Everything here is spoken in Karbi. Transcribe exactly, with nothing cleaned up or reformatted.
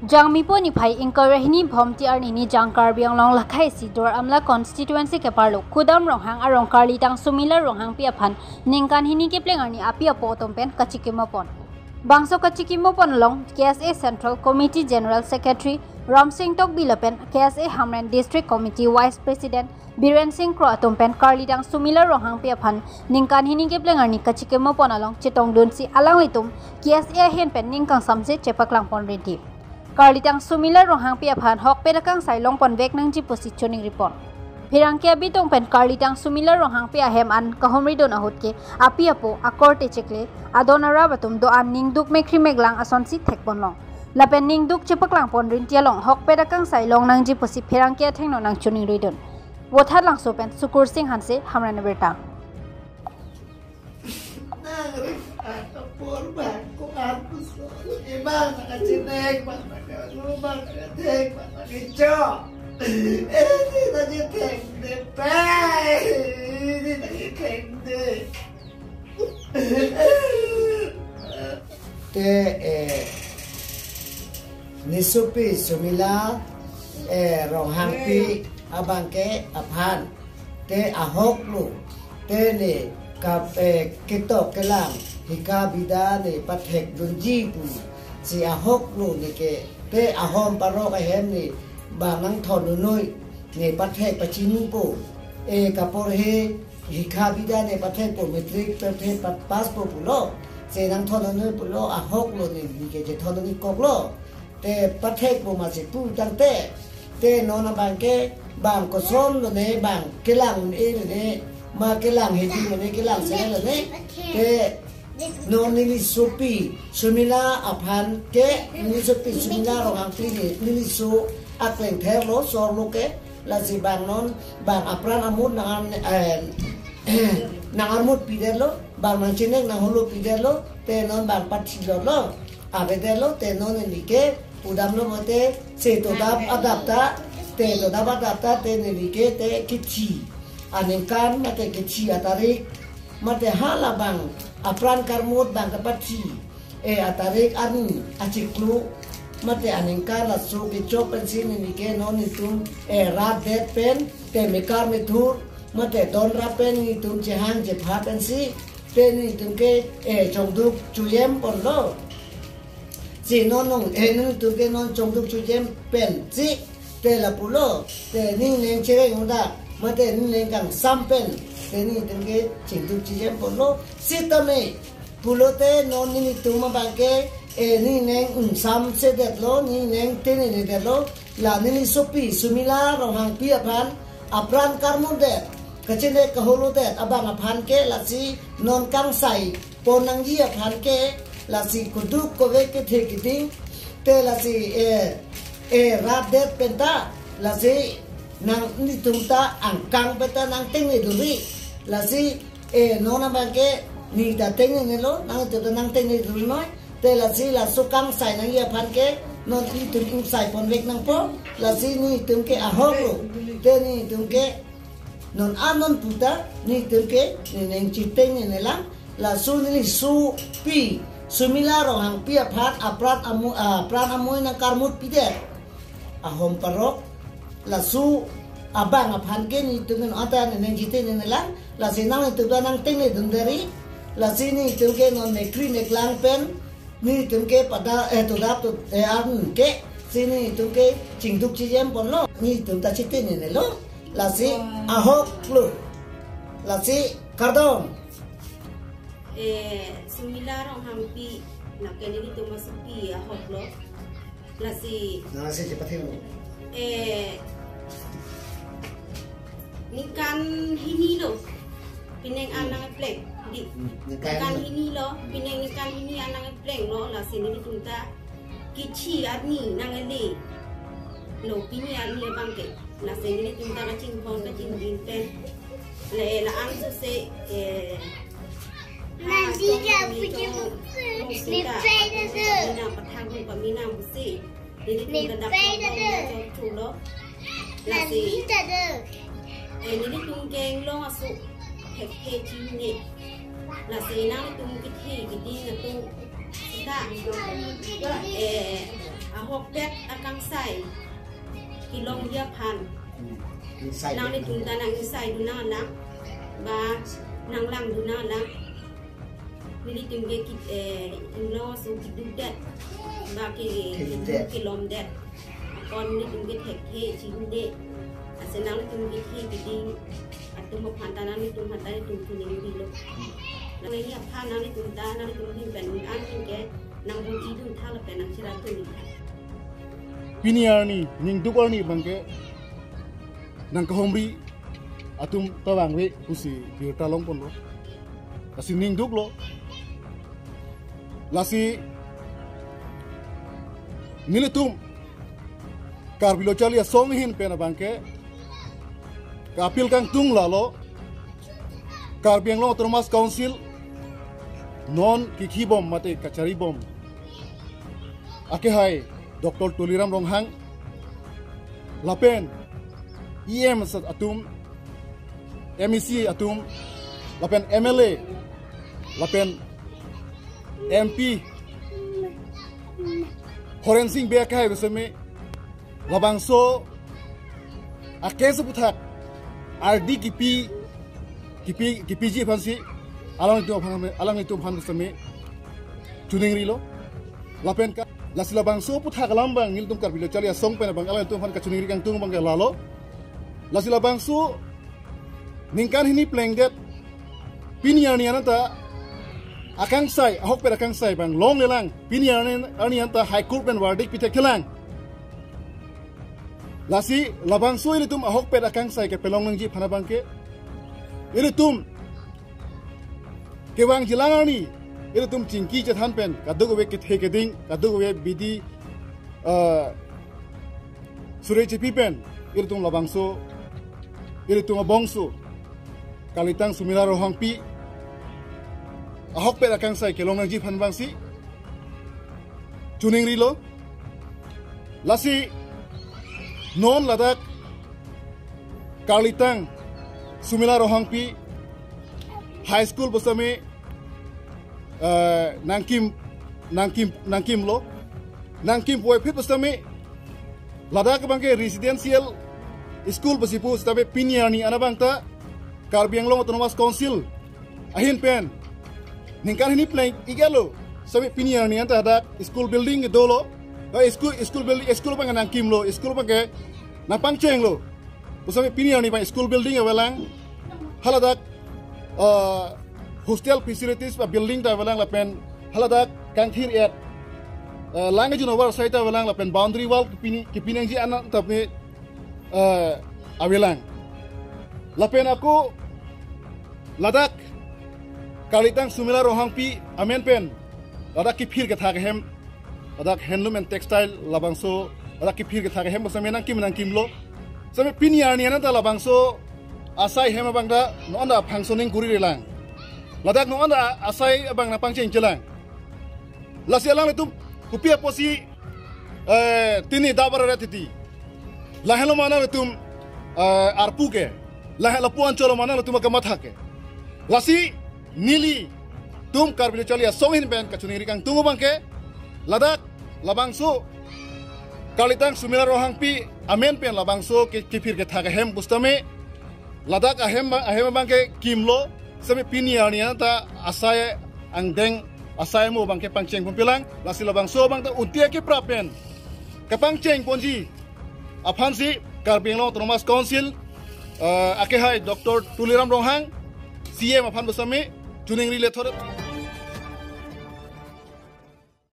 Jangmipo niphai ingkoi ra hini Bhomti arni Nijang Karbi Anglong lakhai isi Duar Amla constituency keparlo Kudam Ronghang arong Karlitang Sumila Ronghangpi aphan ningkan hini kepleng arni api apo atum pen kachikimo pon. Bangso kachikimo pon along K S A Central Committee General Secretary Ramsing Tokbi lapen K S A Hamren District Committee Vice President Biren Sing Kro atum pen Karlitang Sumila Ronghangpi aphan ningkan hini kepleng arni kachikimo pon along chetongdunsi alanglitum K S A ahin pen ning kangsamse chepaklang pon rinti. Karlitang Sumila Ronghangpi aphan hokpet akangsai long ponvek nangji pusi choningri pon. Pherangke abitong pen Karlitang Sumila Ronghangpi ahem an kahumridun ahut ke api apo akorte chekle adon arap atum do-an ningduk mekhri meklang asonsi thek pon long. Lapen ningduk chepaklang pon rinti along hokpet akangsai long nangji pusi pherangke athengno nangchoningridun. Vothatlangso pen Sukur Sing Hanse, Hamren Abirta. Nang ring atapor bang ko arpus ko. Ibang nakachinek bang nakalu bang nakathek bang nakacho. Eh, ini tadi thek de pai. Ini tadi thek de. Te, eh, nesopi Sumila, eh, Ronghangpi abangke aphan te ahok lo, te ne kap, eh, ketok kelang hika bida ne pathekdunji pusi ahok lo ne ke, te ahom parok ahem ne bang nangthondun noi, ne pathek pachinipo, eh, kaporhe hika bida ne pathekpo, matric pathek pa-, pass po pulo, se nangthondun noi pulo, ahok lo ne, ne ke chethondun ni kok lo. Te pathekpo masi pu tangte, te non abangke bang koson lo ne, bang kelang un-e lo ne, ma kelang hedi lo ne, kelang sene lo ne. Te non neli sopi Sumila aphan ke, neli sopi Sumila Ronghangpi ne, neli so akleng ther lo, sor lo ke, lasi bang non, bang apran amut nang, eh, nang armut pidet lo, bang nangchinek nang holo pidet lo, te non bang pathi lo lo. Avedet lo, te non neli ke pudam lo mate, se todap adap ta, te todap adap ta, te neli ke te kithi aningkan mate kithi atarik, mate halabang apran karmut bang kapathi, eh, atarik arni achiklo, mate aningkan laso kechok pensi neli ke non nelitum, eh, rat det pen, te mekar methur, mate don rap pen nelitum chehang chepha pensi, te nelitum ke, eh, chongduk chujem pon lo. Si non nong, eh, nelitum ke non chongduk chujem pensi, te lapulo, te ning neng chereng unda, mate ning neng kangsam pen, te nelitum ke chingduk chujem pon lo. Sitame, pulote non nelitum abangke, eh, ning neng ingsamse det lo, ning neng tengne det lo, la neli sopi Sumila Ronghangpi aphan apran karmut det, kachinek kaholo det abang aphan ke lasi non kangsai pon nangji aphan ke lasi kuduk kove kethe keding te lasi, eh, eh, rat det penta lasi nang nelitum ta angkang penta nangtengne duri lasi, eh, non abangke ne ta tengne lo, nangtum ta nangtengne duri noi. Te lasi laso kangsai nangji aphan ke non nelitum ingsai ponvek nangpo, lasi nelitum ke ahok lo. Te nelitum ke non anon puta nelitum ke ne neng chitengne lang, laso neli sopi Sumila Ronghangpi aphan apran amu-, ah, apran amoi nangkarmut pidet ahom parok, laso abang aphan ke nelitum non anta ne neng chitengne lang, lasi nangtum ta nangtengne dun deri, lasi nelitum ke non mekhri meklang pen, nelitum ke pada, eh, todap to, eh, an ke, si nelitum ke chingduk chujem pon lo, nelitum ta chitengne lo, lasi ahok lo, lasi kardom. Eh, Sumila Ronghangpi, nake nelitum asopi ahok lo. Lasi. Nang si cepat helo. Eh, ningkan hini lo. Pining an nangpleng. Di. Hmm, ningkan ningkan hini. Hini lo. Hmm. Pining ningkan hini an nangpleng lo. Lasi nelitum ta kithi arni nangle lo, pini arni abangke. Lasi nelitum ta kachingpon kachingjin pen. Le la-an sose, eh, nangji ja puji puji. Nangji ta puji puji. Nang pathang nang paminang pusi. Nelitum ta dak nangji ta puji puji. Lasi. Nangji ta de. Eh, nelitum ke inglong aso. Hek hek chini. Lasi nangtum kithi kithi nangtum. Ta. Eh, Ahokpet akangsai kelongji aphan. Hmm. Ingsai nanglitum ta nang-ingsai dun nang, ba nanglangdun nang. Nelitum ke ki, eh, inglo aso keduk det. Ba ke keduk det, kelom det. Akon nelitum ke thekthe chingde. Lasi nanglitum kethe keding atum aphan ta nanglitum aphan ta nelitum chuning rilo. Nangli aphan nanglitum ta nanglitum ahin pen an ke nang bor-idun tha lapen nang chira tun. Pini arni, ningduk arni abangke nangkahumri atum ta vangve pusi birta longponlo. Lasi ningduklo. Lasi nelitum Karbi Lo Charli Asong ahin pen abangke ka-appeal kangtung lalo, Karbi Anglong Autonomous Council non kekhibom mate kacharibom akehai Doctor Tuliram Ronghang lapen E M atum, M A C atum, lapen M L A, lapen M P Horensing Bey akehai pusitame labangso a-case aputhak ardi kipi, kipi, kipiji aphansi alanglitum aphan, alanglitum aphan pusitame chuning rilo. Lapen ka, lasi labangso aputhak alam abang nelitum Karbi Lo Charli Asong pen abang alanglitum aphan kachuning ri kangtung abangke lalo. Lasi labangso ningkan hini plengdet pini arni anta akangsai, ahokpet akangsai abang longlelang, pini arni, arni anta High Court pen verdict pithekthe lang. Lasi labangso ilitum ahokpet akangsai kepelong nangji aphan abangke ilitum kevangjilang arni ilitum chingki chethan pen kadokave kethe keding, kadokave bidi, eh, suri chipi pen ilitum labangso, ilitum abangso Karlitang Sumila Ronghangpi ahokpet akangsai kelong nangji aphan abangsi chuning rilo. Lasi non ladak Karlitang Sumila Ronghangpi High School pusitame, eh, nangkim, nangkim, nangkimlo. Nangkim puvoiphit pusitame ladak abangke residential school pusi pu sitame pini arni an abang ta Karbi Anglong Autonomous Council ahin pen ningkan hini pleng-iklo. Sitame pini arni anta hadak school building ke dolo. Ba school, school building, school abangke nangkimlo, school abangke nangpangchenglo. Pusitame pini arni abang school building avelang. Haladak, eh, hostel facilities ba building ta avelang lapen haladak kangthir-et, eh, lang kejun avar asai ta avelang lapen boundary wall kepi, kepi nangji an ta pi, eh, avelang. Lapen ako ladak Karlitang Sumila Ronghangpi amen pen ladak kephir kethak ahem, ladak handloom and textile labangso, ladak kephir kethak ahem pusitame nangkim nangkimlo. Sitame pini arni an anta labangso asai ahem abang ta non anta functioning kuri-relang. Ladak non anta asai abang nangpangchengchelang. Lasi alanglitum kopi apotsi, eh, tini dabar aret titi. Lahenlo ma nanglitum, eh, arpu ke. Lahen lapu anchotlo ma nanglitum akamatha ke. Lasi nelitum Karbi Lo Charli Asong ahin pen kachuning ri kangtung abangke ladak labangso Karlitang Sumila Ronghangpi amen pen labangso ke, kephir kethak ahem pusitame ladak ahem, ahem abangke kimlo, sitame pini arni anta asai angdeng, asai amo abangke pangcheng pon pilang, lasi labangso abang ta untia keprap pen kapangcheng ponji aphansi Karbi Anglong Autonomous Council, eh, akehai Doctor Tuliram Ronghang, C M aphan pusitame chuning ri le thore.